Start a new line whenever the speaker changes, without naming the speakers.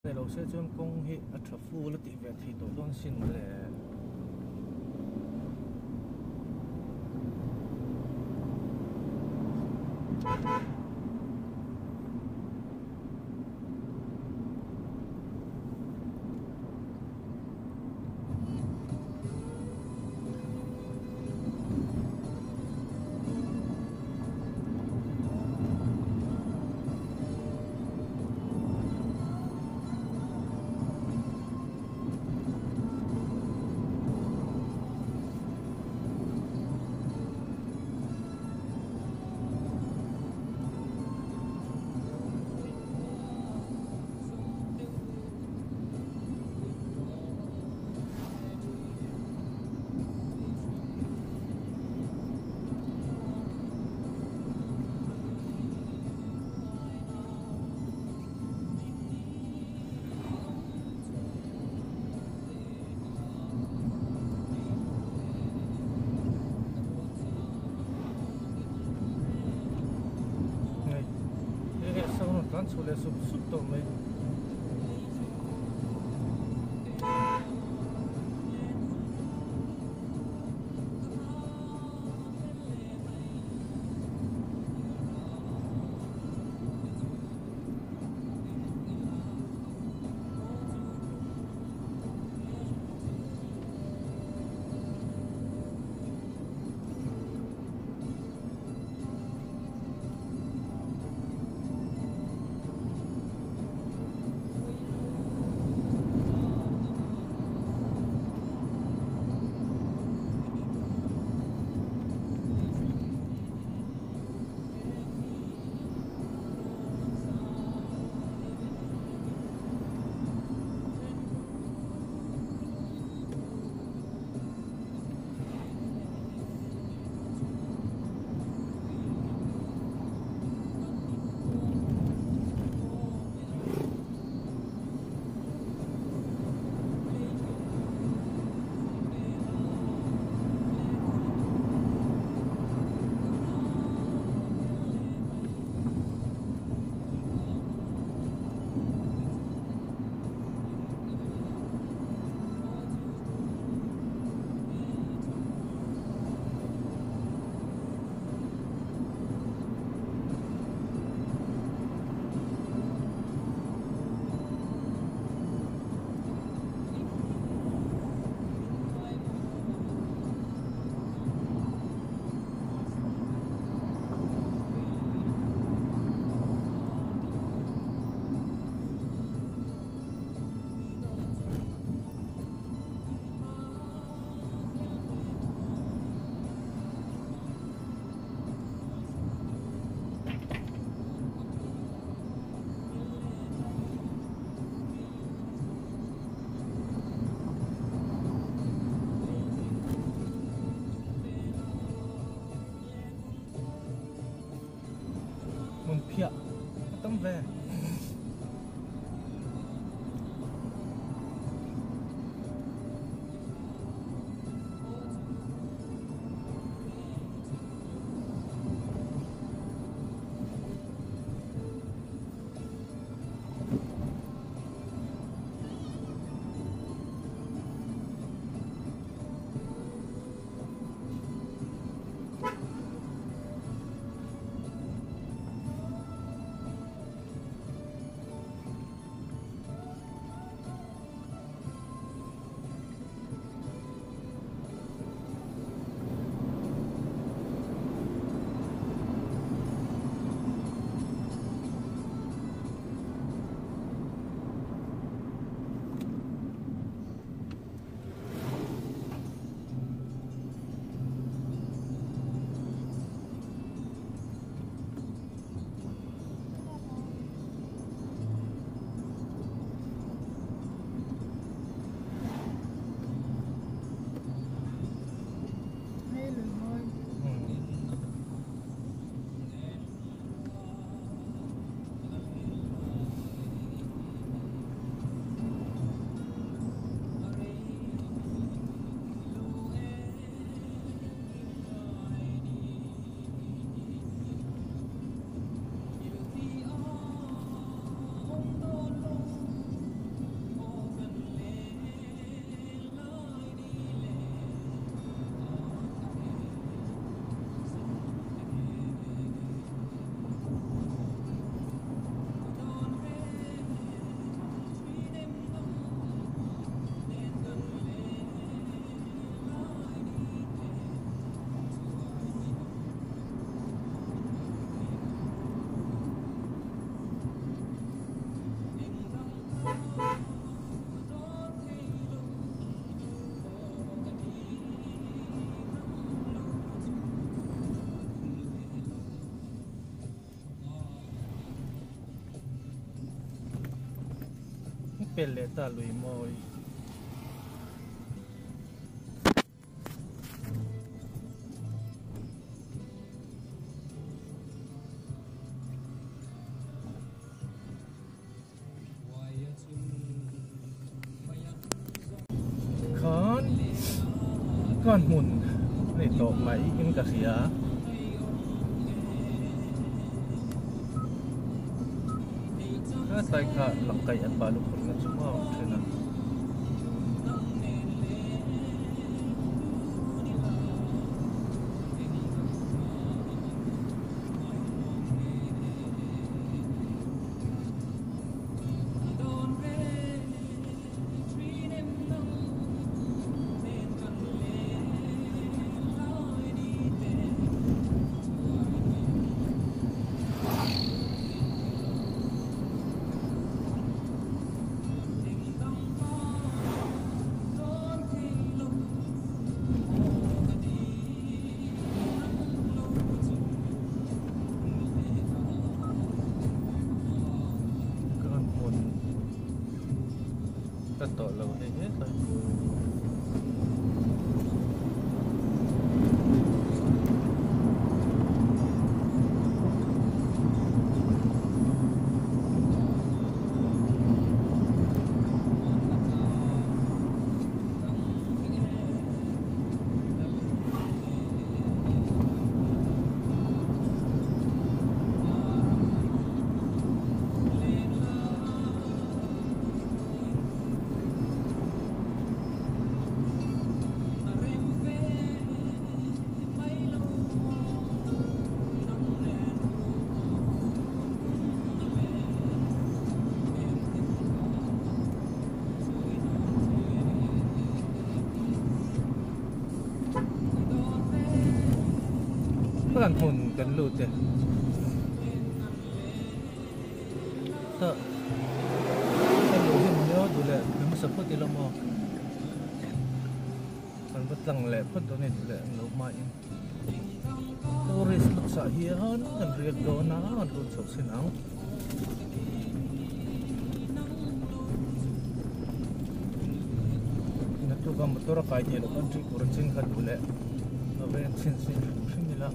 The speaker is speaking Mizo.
Nei lo se chuan kawng hi a tha full a tih ve thei tawh dawn sin le. Hei hei sawn tlan chho leh sup sup tawh mai. Hmun phiah a tam ve. Kan pel leh ta lui mawi. Khan kan hmun ni tawh mai in ka hria. Khatlai kha langkaih an balu phurhna chu maw a awm thin a. Ka han hmun ka tawh lo hei he tlai. Kan hmun kan lut e. Ta kan luh hi maw duh leh mi hmasa phawt ila maw kan va tlang leh phawt dawn a ni duh leh an lo hma in tourist lux ah hian kan riak dawn a kan lut chho sin ang. Naktuk a motor a kai theih loh khan ṭih tur a chin kha duh leh a veng chhin sin hrim hrim ila.